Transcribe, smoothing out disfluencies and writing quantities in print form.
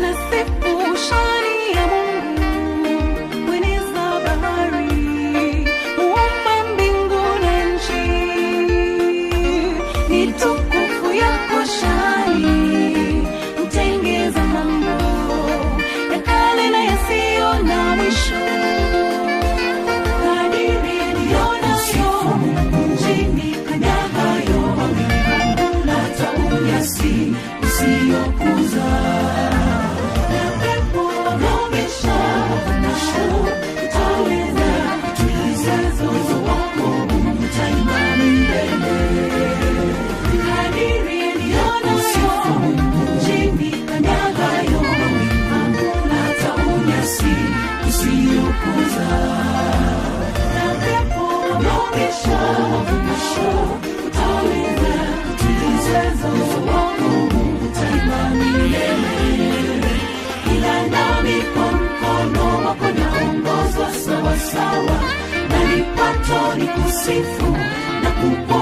Nasifu shani ya Mungu mweneza bahari, muumba mbingu na nchi. Ni tukufu yako shani, mtengeza mambo ya kale na yasiyo na mwisho. Kadiri nionayo chini kanyagayo mawingu, hata unyasi usiokuza na pepo wagongesha utaweza kutuliza uwezo wako Mungu daima milele. Kadiri nionayo chini kanyagayo mawingu, hata unyasi usiokuza na pepo wagongesha utaweza kutuliza uwezo wako Mungu daima milele. Ila nami kwa mkono wako naongozwa sawasawa, na nipato ni kusifu na kupo